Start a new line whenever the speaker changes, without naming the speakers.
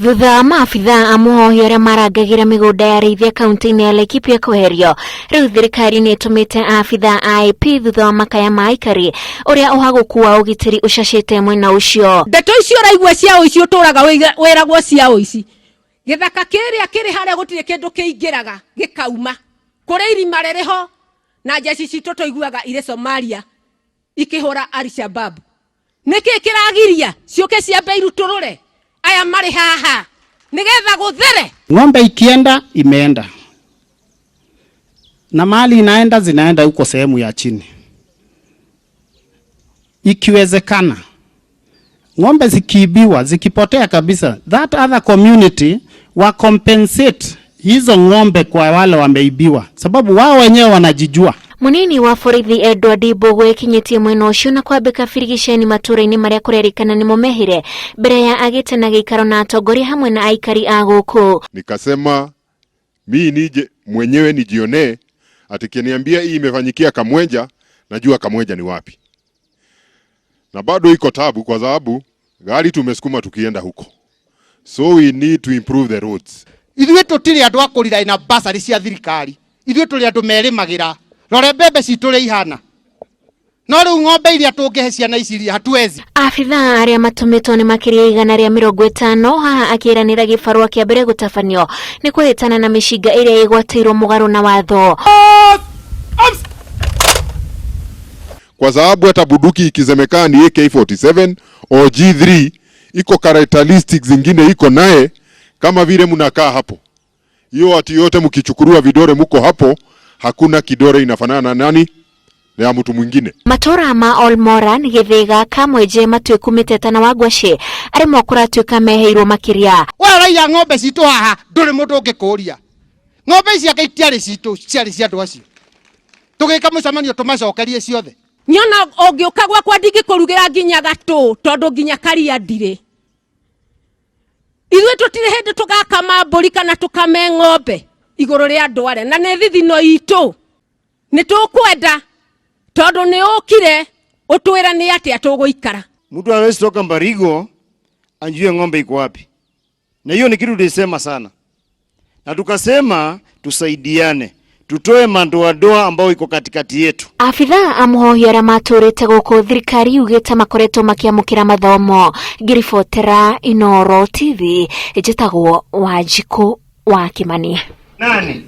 Thutha wa maabithaa a mũhohi arĩa marangagĩra mĩgũnda ya arĩithia kaunti-inĩ ya Laikipia kweherio, rĩu thirikari nĩ ĩtũmĩte aabithaa a IP thutha wa makaya ma aikari ũrĩa ũhagũku wa ũgitĩri ũcacĩte mwena ũcio.
Ndeto icio ũraigua cia ũici ũtũraga wĩragwo cia ũici. Gĩthaka kĩrĩa kĩrĩ harĩa gũtirĩ kĩndũ kĩingĩraga gĩkauma. Kũrĩ irima rĩrĩ ho na njeci citũ tũiguaga irĩ Somalia ikĩhũra Al-Shabaab. Nĩkĩ kĩragiria ciũke ciambe irutũrũre aya marĩ haha nĩgetha gũthere?
Ng'ombe ikienda imeenda, na mali inaenda zinaenda huko sehemu ya chini. Ikiwezekana ng'ombe zikiibiwa zikipotea kabisa, that other community wa compensate hizo ng'ombe kwa wale wameibiwa, sababu wao wenyewe wanajijua.
Munini wa borithi Edward Mbugua ekinyĩtie mwena ũcio na kwambĩka birigiceni matũra-inĩ marĩa kũrerĩkana nĩmo mehire mbere ya agĩte na gĩikaro na atongoria hamwe na aikari a gũkũ.
Nikasema mi nije mwenyewe nijionee, ati kiniambia hii imefanyikia Kamwenja, najua Kamwenja ni wapi. Na bado iko tabu kwa sababu gari tumesukuma tukienda huko, so we need to improve the roads.
Ithuĩ tũtirĩ andũ a kũrira na basarĩ cia thirikari, ithuĩ tũrĩ andũ merĩmagĩra. Rore mbembe citũ ũrĩa ihana, no rĩu ng'ombe iria tũngĩhe ciana ici iria hatuwezi.
Abithaa arĩa matũmĩtwo nĩ makĩria 150 haha akĩranĩra gĩbarũa kĩa mbere gũtabanio nĩ kwĩhĩtana na mĩcinga ĩrĩa ĩgwatĩirwo mũgarũ na watho.
Kwa sababu hata bunduki ikisemekana ni AK47 o G3 iko characteristics zingine iko naye, kama vile mnakaa hapo hiyo ati yote mkichukurua vidore muko hapo, hakuna kidore inafanana na nani na ya mtu mwingine.
Matũra ma Olmoran, Gĩthĩga, Kamwenje, Matuĩku, Mĩteta na Wangwacĩ arĩa mo kũratuĩka meheirwo makĩria.
We ũraiya ng'ombe citũ haha, ndũrĩ mũndũ ũngĩkũria. Ng'ombe ici anga itiarĩ citũ, ciarĩ cia andũ acio. Tũgĩka mũcemanio tũmacokerie ciothe.
Nyona ũngĩũka gwakwa ndingĩkũrugĩra nginya gatũ tondũ nginya karia ndirĩ. Ithuĩ tũtirĩ hĩndĩ tũgakama mbũri kana tũkame ng'ombe igũrũ rĩa andũ arĩa, na nĩ thithino itũ. Nĩ tũkwenda tondũ nĩ ũkire ũtwĩre nĩ atĩa tũgũikara.
Mtu hawezi toka Mbarigo anjue ng'ombe iko wapi. Na hiyo ni kitu tulisema sana. Na tukasema tusaidiane, tutoe madoadoa ambao iko katikati yetu.
Abithaa a mũhohi arĩa matũrĩte gũkũ thirikari yugĩte makoretwo makĩamũkĩra mathomo. Ngĩribotera Inooro TV, njĩtagwo Wanjikũ wa Kimani.
Nani?